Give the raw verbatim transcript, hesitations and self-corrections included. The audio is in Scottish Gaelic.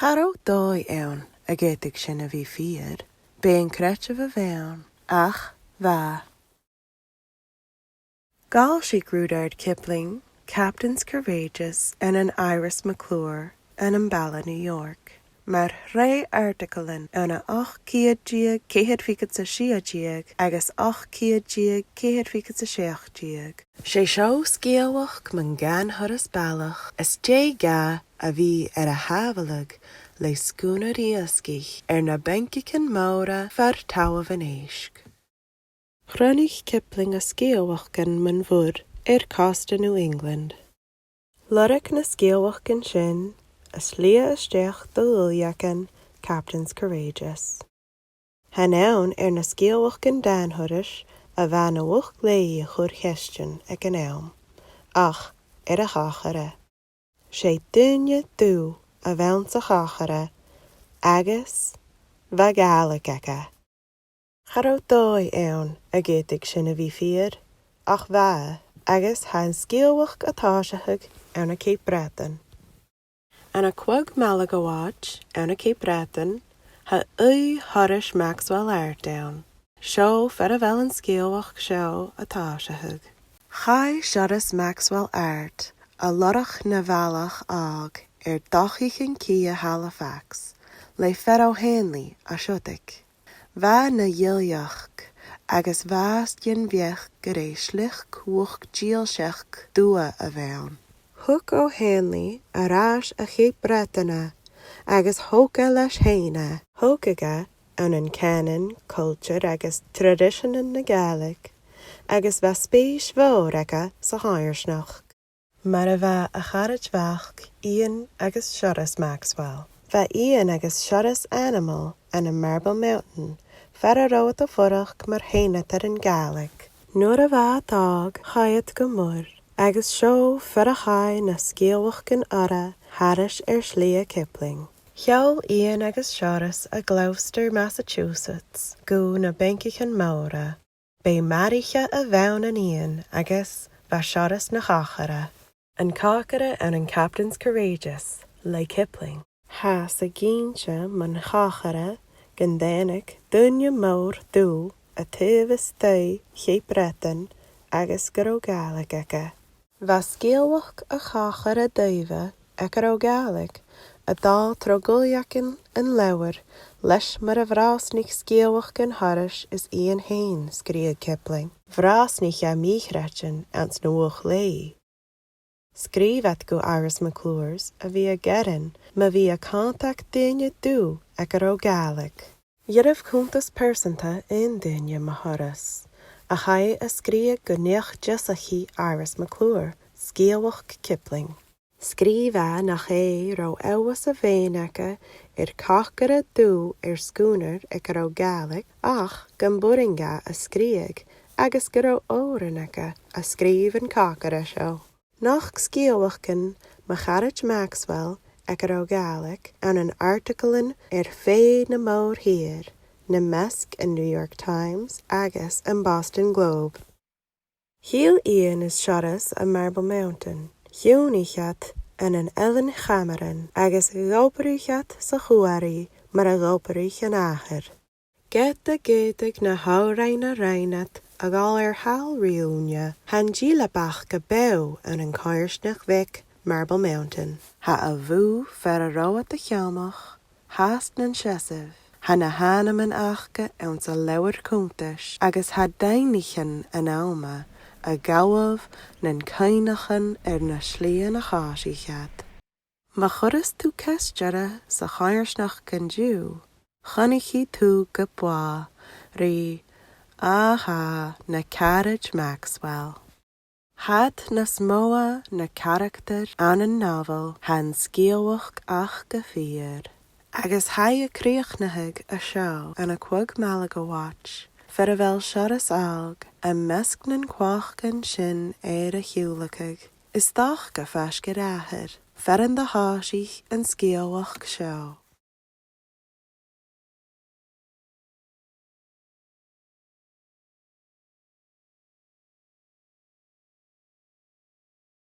Cha robh dòigh ann a dh'fhaodadh sin a bhith fìor, b' e an creideamh a bh' ann, ach bha. Dh'fhoillsich Rudyard Kipling Captains Courageous ann an Iris McClure ann am Baile New York, mar threas artagalan ann an ochd ceud deug, ceithir fichead 's a sia deug agus ochd ceud deug, ceithir fichead 's a seachd deug. 'S e seo sgeulachd mun gàin-thuras ballach as dèidh dha a bhith air a shàbhaladh le sgùnair iasgaich air na baincaichean mòra far taobh an èisg. Chruinnich Kipling a sgeulachdan mun mhuir air costa New England. Lorg na sgeulachdan sin a slighe a-steach do dhuilleagan Captains Courageous. Tha an t-ainm air na sgeulachdan dàn-thurais a bha na luchd-leughaidh a' cur cheistean aig an àm, ach air a' chòmhradh. 'S e duine dubh a bh' anns a' chòmhradh agus bha Gàidhlig aige. Cha robh dòigh ann a dh'fhaodadh sin a bhith fìor, ach bha, agus tha an sgeulachd a' tòiseachadh ann an Cape Breton. Ann an Cladh Malaga Watch ann an Cape Breton, tha aoigh Horace Maxwell Art ann. Seo far a bheil an sgeulachd seo a' tòiseachadh. Chaidh Seòras Maxwell Art a lorg na bhalach òg air dochaidhean cidhe Halifax le fear O'Hanley à Siùdaig. Bha e na dhèiligeadh agus bha e den bheachd gur e sliochd luchd-dìlseachd dubha a bh' ann. Thug O'Hanley air ais a Cheap Breatainn e agus thog e leis fhèin e. Thogadh e ann an cànan, cultar agus traidiseanan na Gàidhlig, agus bha spèis mhòr aige sa choimhearsnachd. Mar a bha a charaid mhac, Iain agus Seòras Maxwell. Bha Iain agus Seòras ainmeil ann am Marble Mountain, far an robh iad a' fuireach mar sheinneadairean Gàidhlig. Nuair a bha iad òg, chaidh iad gu muir, agus seo far a chaidh na sgeulachdan orra thairis air slighe Kipling. Sheòl Iain agus Seòras a Gloucester, Massachusetts, gu na baincaichean mòra. B' e maraiche a bh' ann an Iain agus bha Seòras na chòcaire. An còcaire ann an Captains Courageous le Kipling. Thathas ag innse mun chòcaire gun tàinig duine mòr dubh à taobh a-staigh Cheap Breatainn agus gun robh Gàidhlig aige. Bha sgeulachd a' chòcaire daofa aig an robh Gàidhlig a' dol tro dhuilleagan an leabhair leis mar a bhrosnaich sgeulachdan Horace is Iain fhèin, sgrìobh Kipling. Bhrosnaich e mì-chreidean anns na luchd-leughaidh. Sgrìobh iad gu Iris McClure's a bhith a' gearan mu bhith a' cunntadh duine dubh aig an robh Gàidhlig. Dh'fhairich cunntas pearsanta aon duine mu Horace, a chaidh a sgrìobhadh gu neach-deasachaidh Iris McClure, sgeulachd Kipling. Sgrìobh e nach e gun robh eòlas a bh' aige air còcaire dubh air sgùnar aig an robh Gàidhlig, ach gum b' urrainn dha a sgrìobhadh agus gun robh òran aige a sgrìobh an còcaire seo. Nochd sgeulachdan mu charaid Maxwell aig an robh Gàidhlig ann an artagalan air feadh na mòr-thìr, nam measg an New York Times agus am Boston Globe. Thill Iain is Seòras a Marble Mountain. Thionndaidh iad ann an Eilean Chamshron agus dh'obraich iad sa chuaraidh mar a dh'obraich an athair. Ged a dh'fhaodadh na h-òrain a rinn iad a dhol air chall ri ùine, tha an dìleab aca beò ann an coimhearsnachd bheag Marble Mountain. Tha a' bhùth far an robh iad a' cheannach fhathast nan seasamh. Tha na h-ainmean aca anns an leabhar cunntais agus tha daingnichean an àm a' gabhail nan cuimhneachain air na slighean a thòisich iad. Ma chuireas tu ceist orra sa choimhearsnachd an-diugh, chunnaichidh tu gu bheil ri, aha, na caraid Maxwell. Tha iad nas motha na caractaran ann an nobhail, tha an sgeulachd aca fìor. Agus tha e a' crìochnachadh an seo ann an Cladh Malaga Watch, far a bheil Seòras òg am measg nan clocan sin air a shiubhladh. Is dòcha faisg air athair, far an do thòisich an sgeulachd seo.